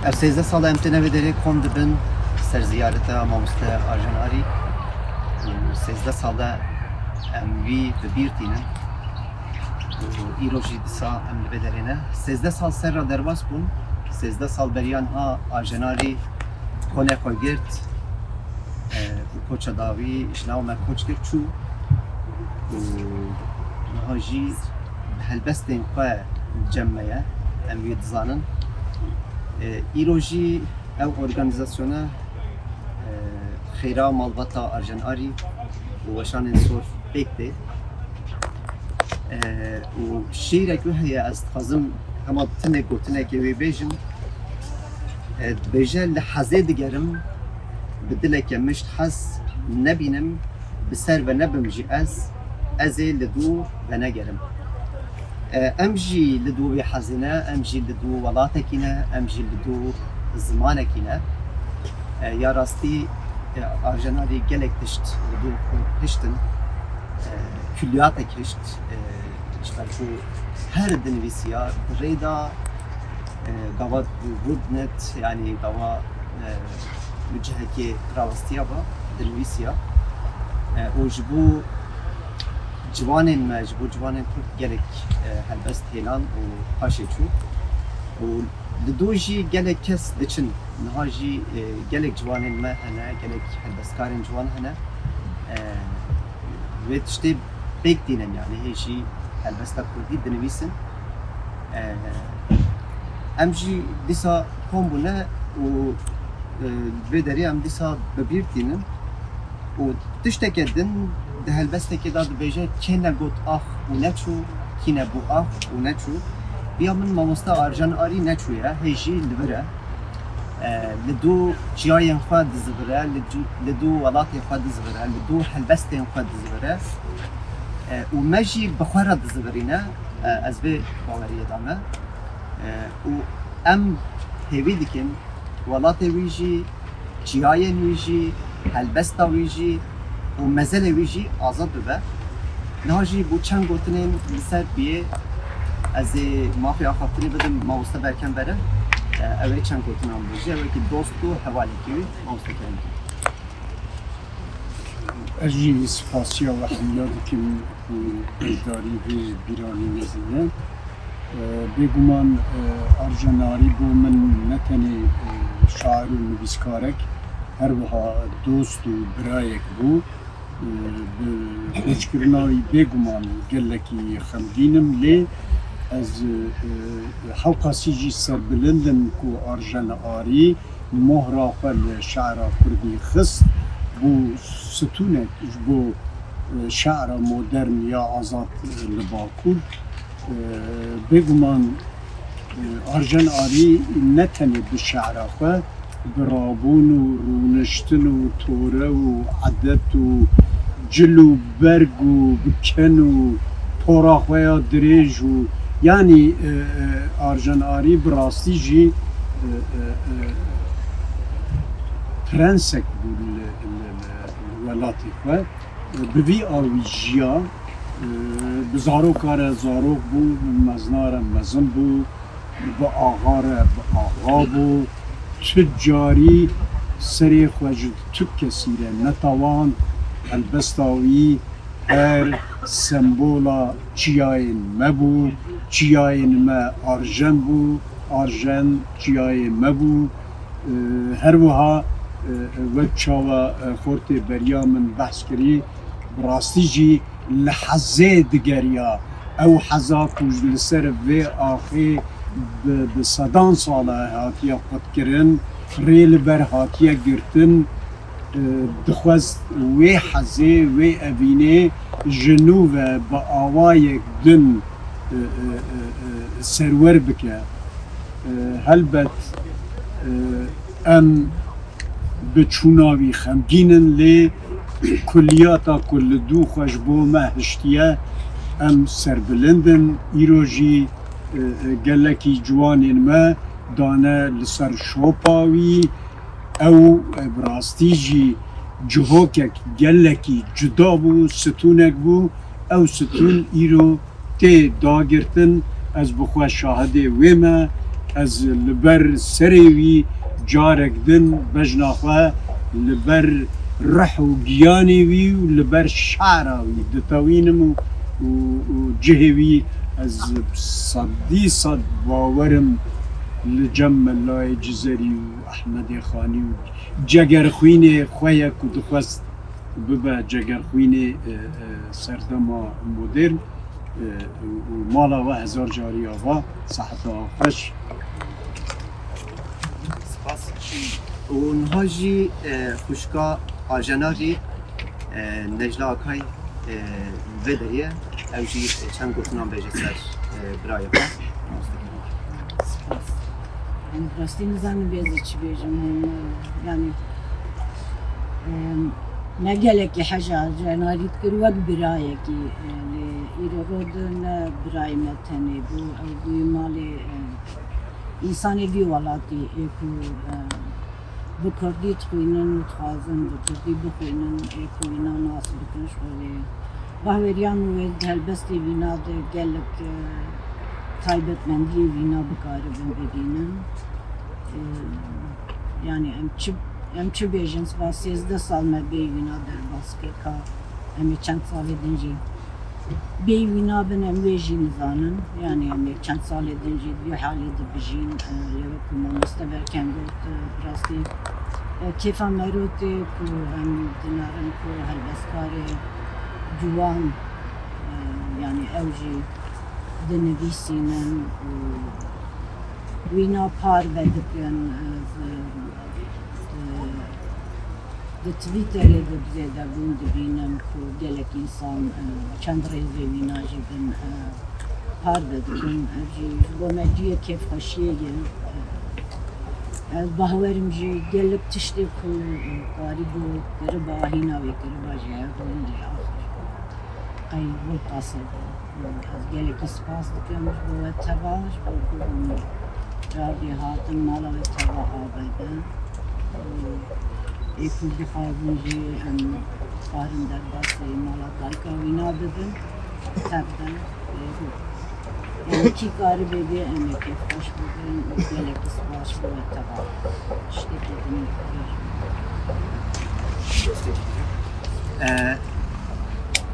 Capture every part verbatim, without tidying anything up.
Ev sêzdeh sal e em têne vê derê kom dibin ser ziyareta mamoste Arjen Arî. Û sêzdeh sal e em wî bi bîr tînin. Û îro jî disa em li vê derê ne. Sêzdeh sal ser re derbas bûn. Sêzdeh sal beriya niha Arjen Arî konê xwe girt. E, û koça dawî ji nav me koç kir çû. Û niha jî bi helbestên xwe cem me ye. Em wî dizanin. E, îro jî ev organîzasyona, e, xêra malbata Arjen Arî û weşanên sor pêk tê. E, û şîrek wî heye, ez dixwazim hema tinek gotinekê wê bêjim. E, dibêje, li hezê digerim, bi dileke mişt hez nebînim, bi ser ve nebim jî ez, ez ê li dû venegerim. E, em jî li dû wê hezê ne, em jî li dû welatekî ne, em jî li dû zimanekî ne. E, ya rastî, e, Arjen Arî gelek tişt li dû xwe hiştin. E, kulliyatek hişt. E, ji ber ku her dinivîsiya bi rê da, e, gava rûdnet, yanî gava, e, bi cihekê rawestiya ba dinivîsiya. E, û ji bo ciwanên me, ji bo ciwanên Kurd gelek, e, helbest hêlan û paşê çû. Û li dû jî gelek kes diçin. Niha jî, e, gelek ciwanên me hene, gelek helbestkarên ciwan hene. E, Vê tiştê pêk tînin, yanî hê jî helbesta Kurdî dinivîsin. E, em jî dîsa kom bûne û, e, vê derê em dîsa bi bîr tînin. Û tişteke din di helbestekê de dibêje, kê negot ax û neçû, kî nebû ax û neçû. Biya min mamoste Arjen Arî neçûye, hê jî li vir e. E, li dû çiyayên xwe dizivire, li dû, li dû welatê xwe dizivire, li dû helbestên xwe dizivire. E, û me jî bi xwe re dizivirîne. E, ez vê baweriyê de me. E, û em hêvî dikin welatê wî jî, çiyayên wî jî, helbesta wî jî û mezelê wî jî azad bibe. Niha jî bû çend gotinên li ser biyê ez ê mafê axaftinê bidim mamoste Berkem Bere. E, ew ê çend gotinan bêje, ew ê ki dost û hevalekî wî, mamoste Kerem. Ez jî spasiya we hemiya dikim ku beşdarî vê bîranînê bûne. E, bêguman, e, Arjen Arî bo min ne tenê, e, şair û nivîskarek, her wiha dost û birayek bû. E, bi koçkirina wî bêguman gelekî xemgîn im, lê ez, e, hewqasî jî serbilind im ku Arjen Arî mohra xwe li şi'ra kurdî xist, bû stûnek ji bo, e, şi'ra modern ya azad, e, li Bakur. E, bêguman, e, Arjen Arî ne tenê bi şi'ra xwe, bi rabûn û rûniştin û tore û edet û cil û berg û bi ken û pora xwe ya dirêj û, yanî, e, e, Arjen Arî bi rastî jî, e, e, e, prensek bû li, li, li, li welatê xwe. Bi vî awî jiya, e, bi zaroka re zarok bû, bi mezna re mezin bû, bi axa re bi axa bû. Tu carî serê xwe ji tu kesî re netewand. Helbesta wî her sembola çiyayên me bû. Çiyayên me Arjen bû, Arjen çiyayê me bû. E, her wiha, e, wek çawa, e, xortê beriya min behs kirî, bi rastî jî li hezê digeriya. Ew heza ku li ser vê axê bi, bi sedan sal e hatiye qutkirin, rê li ber hatiye girtin, e, dixwest wê hezê, wê evînê ji nû ve bi awayek din, e, e, e, e, serwer bike. E, helbet, e, em bi çûna wî xemgîn in, lê kulliyata ku li dû xwe ji bo me hiştiye, em serbilind in. Îro jî, e, e, gelekî ciwanên me dane li ser şopa wî. Ew, e, bi rastî jî cihokek gelekî cuda bû, stûnek bû. Ew stûn îro tê dagirtin. Ez bi xwe şahidê wê me, ez li ber serê wî carek din bejna xwe li ber rih û giyanê wî û li ber şara wî ditewînim û, û, û cihê wî ez sedî sed bawer im li cem Melayê Cizerî û Ehmedê Xanî û cegerxwînê xwe ye ku dixwest bibe cegerxwînê, e, e, serdema modern, e, û mala we hezar carî ava, seheta xweş. Spas. Û niha jî, e, xwişka Arjen Arî, e, Necla Akay, e, vê derê ye. Ew jî çend gotinan bêje ser, e, birayê xwe. Spas. Yani, rastî nizanim vê zî çi bêjim. Em, yani, em, me gelekî heja Arjen Arî dikir wek birayekî. E, lê îro rode ne birayê me tenê bû. Ew bûye malê, e, însanê vî welatî ê ku, e, bi kurdî dixwînin û dixwazin bi kurdî bixwînin, ê ku wîna nas bikin ji xwe. Lê bahweriya min wê di helbestê wîna de gelek, e, taybetmendiyê wîna bikaribin bibînin. E, yani em çi, em çi bêjin, siva sêzdeh sal me bê wîna derbas kir ka em ê çend salê din jî bêyî wî nabin, em wê jî nizanin. Yanî em ê çend salê din jî di vî halê de bijîn. E, lê wekî mamoste Berken got, e, bi rastî, e, kêfa me rû tê ku em dinarin ku helbestkarê ciwan, e, yanî ew jî dinivîsînin û wîna parve dikin, e, di, di Twitterê de bi zêdebûn dibînim ku gelek însan, e, çend rêzê wîna jî bin, e, parve dikin. Ev jî ji bo me cihê kêfxweşiyê ye. E, ez bahwerim jî gelek tiştê ku, e, karîbû kiriba, hîna wê kiriba ji hev rûnê axir. Qey wê qasê be. Ez gelekî spas dikim ji bo we teva, ji bo ku hûn radî hatin mala we teva avêtin. Ê ku dixwazin jî em karin derbasî mala dayika wîna bibin, tev de. Yani kî karibe bê em ê kêfxweş bibin û gelekî spas ji bo we teva. Tiştekî din bêjim. E,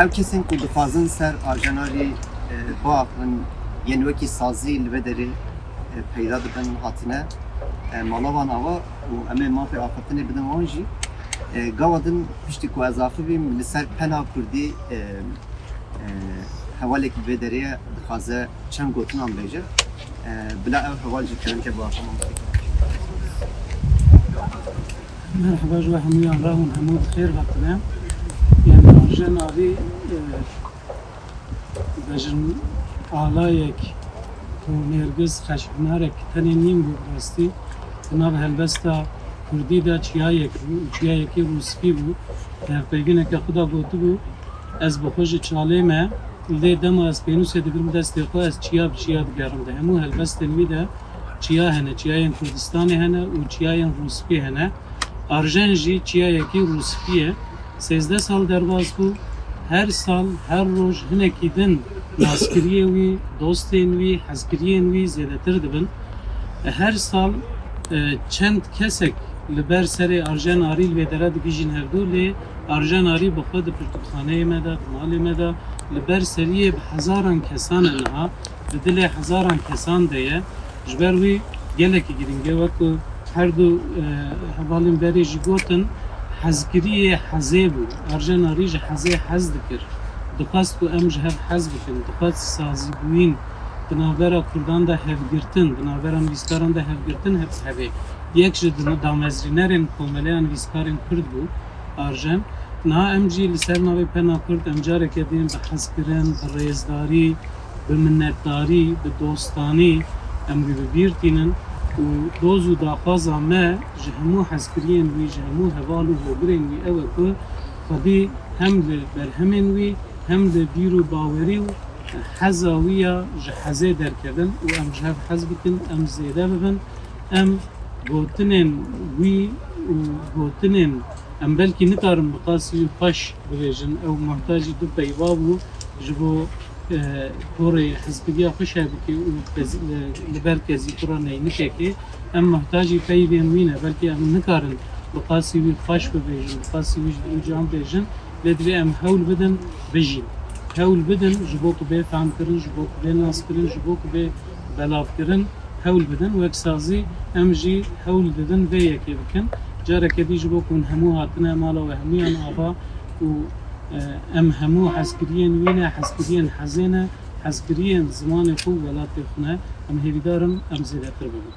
ew kesên ku dixwazin ser Arjen Arî, e, biaxivin, yên wekî sazî li vê derê, e, peyda dibin, hatine, e, mala wan ava û em ê mafê axiftinê bidin wan jî. E, gava din piştî ku ez axivîm, li ser pena kurdî, e, e, hevalek li vê derê ye, dixwaze çend gotinan bêje. E, bila ew heval jî kerem ke biaxive. Merhaba ji we hemûyan re, hûn hemû bi xêr hatine. Yani Arjen Arî, e, bejin alayek û nêrgiz xweşhunarek tenê nîn bû bi rastî. Di nav helbesta kurdî de çiyayek bû û çiyayekî rûspî bû. Di hevpeyvîneke xwe de gotibû, ez bi xwe ji çalê me, lê dema ez pênûsê digirim destê xwe, ez çiya bi çiya digerim. Di hemû helbestên wî de çiya hene, çiyayên Kurdistanê hene û çiyayên rûspî hene. Arjen jî çiyayekî rûspî ye. Sêzdeh sal derbas bû. Her sal, her roj hinekî din naskiriyê wî, dostên wî, hezkiriyên wî zêdetir dibin. Her sal, e, çend kesek li ber serê Arjen Arî li vê dere digihîjin hevdû, lê Arjen Arî bi xwe di pirtûkxaneyê me de, di malê me de, li ber seriyê bi hezaran kesan e niha, di dilê hezaran kesan de ye. Ji ber wî gelekî girîng e, wek ku her du, e, hevalên berê jî gotin, hezkiriyê hezê bû. Arjen Arî ji hezê hez dikir. Dixwest ku em ji hev hez bikin. Dixwest sazîbûyîn di navbera Kurdan de hevgirtin, di navbera nivîskaran de hevgirtin heb hevê. Yek ji di-, damezrînerên Komeleya Nivîskarên Kurd bû Arjen. Niha em jî li ser navê Pena Kurd em careke din bi hezkirin, bi rêzdarî, bi minnetdarî, bi dostanî em wî bi bîr tînin û doz û daxwaza me ji hemû hezkiriyên wî, ji hemû heval û hogirên wî ew e ku xwedî hem li berhemên wî, hem li bîr û bawerî û heza wî ya ji hezê derkevin û em ji hev hez bikin, em zêde bibin, em gotinên wî û gotinên em belkî nikarin bi qasî xweş bibêjin, ew muhtacî du peyva bû ji bo e, porê hizbiriya xwe şer bike û li ber kezîkura neynikekê em muhtacî peyvên wî ne. Belkî em nikarin bi qasî wî xweş bibêjin, bi qasî wî ji dî û ciwan bêjin, lê divê em hewl bidin bijîn. Hewl bidin ji bo ku bê fehmkirin, ji bo ku bê naskirin, ji bo ku bê belavkirin hewl bidin. Wek sazî em jî hewl didin vê yekê bikin. Careke dî ji bo ku hûn hemû hatine mala we hemûyan ava û, e, em hemû hezkiriyên wî ne, hezkiriyên hezê ne, hezkiriyên zimanê xwe û welatê xwe ne. Em hêvîdar in em zêdetir bibin.